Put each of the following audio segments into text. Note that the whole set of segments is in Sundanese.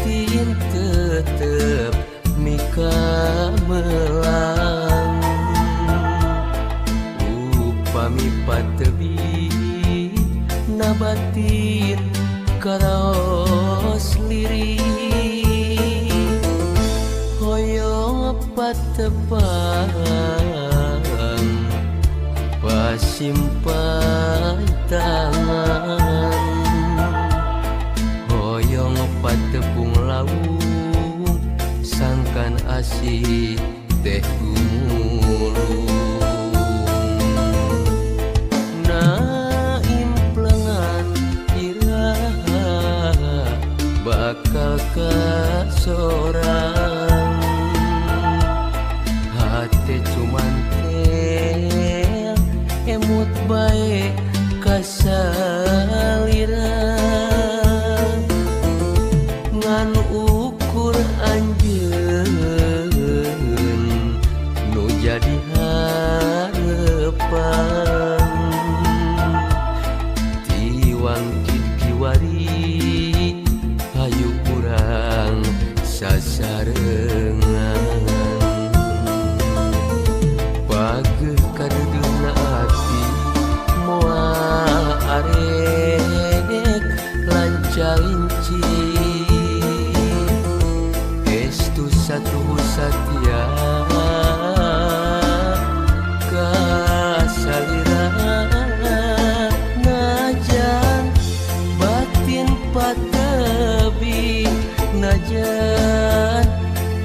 Batin tetep mika melang upami patebi na batin karaos liri hoyong patepang pasimpan tangan hoyong patepung lawung sangkan asih teh gumulung na implengan iraha bakal kasorang hate cuman tel emut bae kasalira ngan ukur anjeun nu jadi harepan tiwangkit kiwari hayu kurang sasarengan pageuh kadeudeuhna ati moal arek lancalinci estu satu satia kasalira najan batin patebi najan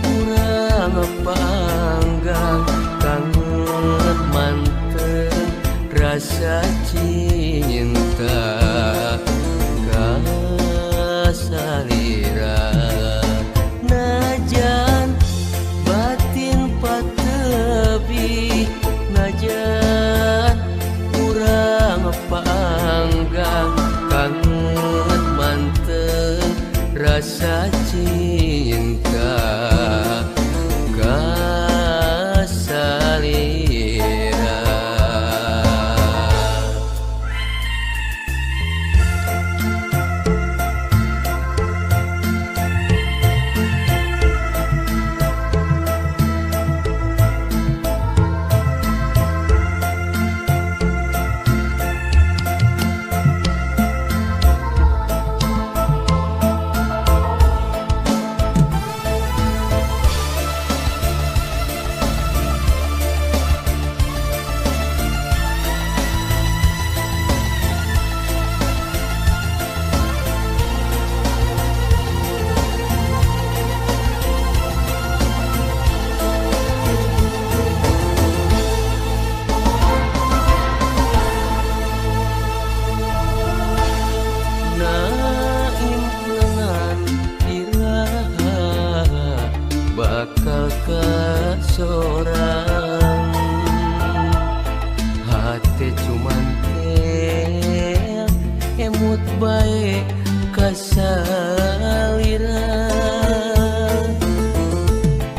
urang panggang kangen manten rasa cinta kasalira najan batin patebi najan urang panggang kangen manten rasa cinta kasalira. Bakal kasorang hate cuman tel emut bae kasalira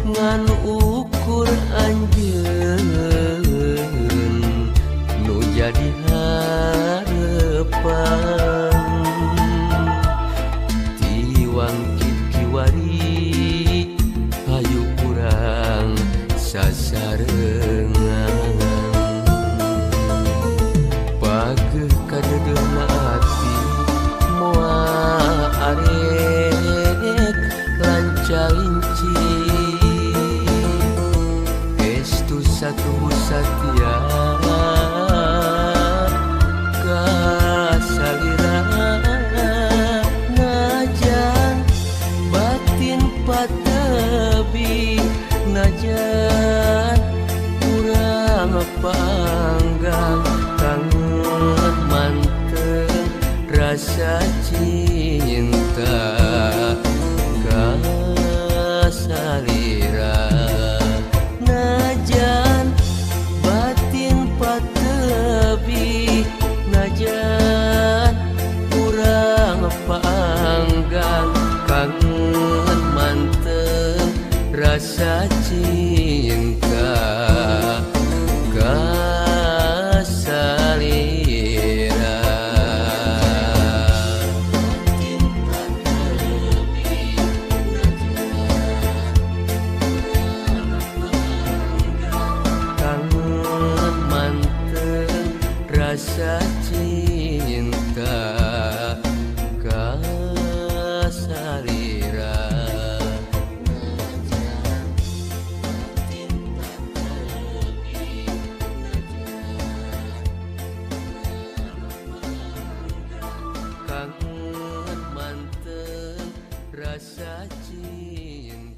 ngan ukur anjeun nu jadi harepan tiwangkit kiwari hayu kurang sasarengan pageuh kadeudeuhna ati moal arek lancalinci estu satu satia kasalira najan batin patebi najan urang panggang kangen manten rasa cinta kasalira najan batin patebi najan urang panggang kangen manten rasa cinta kasalira. Cinta.